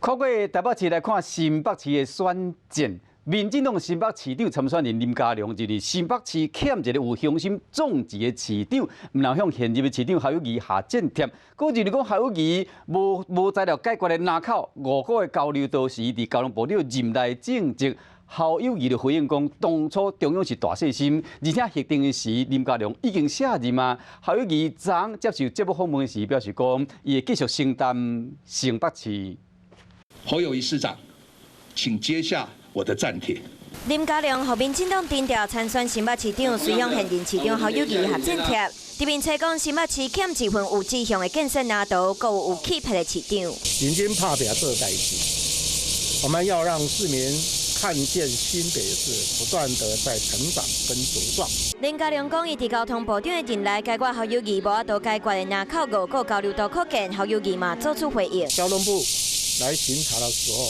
跨過台北市來看新北市的選戰，民進黨新北市長參選人林佳龍認為新北市欠一个有雄心壯志的市長，毋通向現任的市長侯友宜下戰帖。閣認為講侯友宜無材料解決的林口五股的交流道是佇交通部長任內政績。侯友宜就回應講，當初中央是大細心，而且核定時林佳龍已經卸任啊。侯友宜昨昏接受節目訪問時表示講，伊會繼續承擔新北市。侯友宜市長，請接下我的戰帖。林佳龍予民進黨徵召參選新北市長，隨向現任市長侯友宜下戰帖。佇面冊講新北市欠一份有志向的建設藍圖，閣有氣魄的市長。認真拍拚做代誌，我們要讓市民看見新北市不斷的在成長跟茁壯。林佳龍講，伊佇交通部長的任內解決侯友宜無法度解決的林口五股交流道擴建，侯友宜嘛做出回應。交通部來巡查的時候，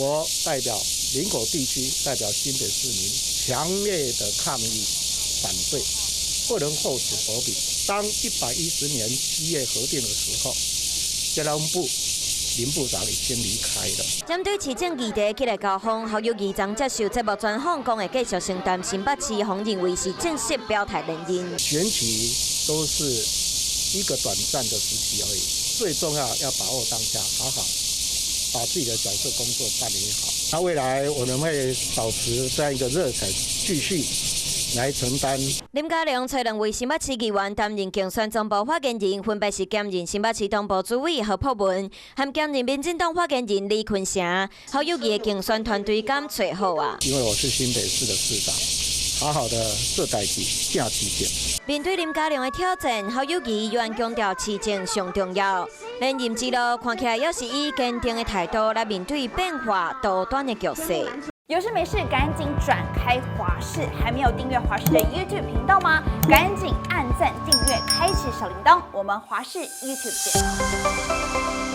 我代表林口地區，代表新北市民，強烈的抗議反對，不能厚此薄彼。當110年7月核定的時候，交通部林部長已經離開了。針對市政議題起來交鋒，侯友宜昨接受節目專訪，講會繼續承擔新北市，予認為是正式表態連任。選舉都是一個短暫的時期而已，最重要要把握當下，好好把自己的角色工作辦理好。那未來我們會保持這樣一個熱忱，繼續來承擔。林佳龍揣兩位新北市議員擔任競選總部發言人，分別是兼任新北市黨部主委何博文，和兼任民進黨發言人李坤城。侯友宜的競選團隊敢揣好啊？因為我是新北市的市長，好好的做代誌，正市政。面對林佳龍的挑戰，侯友宜依然強調市政上重要。連任之路看起來也是以堅定的態度來面對變化多端的局勢。有事沒事趕緊轉開華視，還沒有訂閱華視的 YouTube 頻道嗎？趕緊按讚、訂閱、開啟小鈴鐺，我們華視 YouTube 見。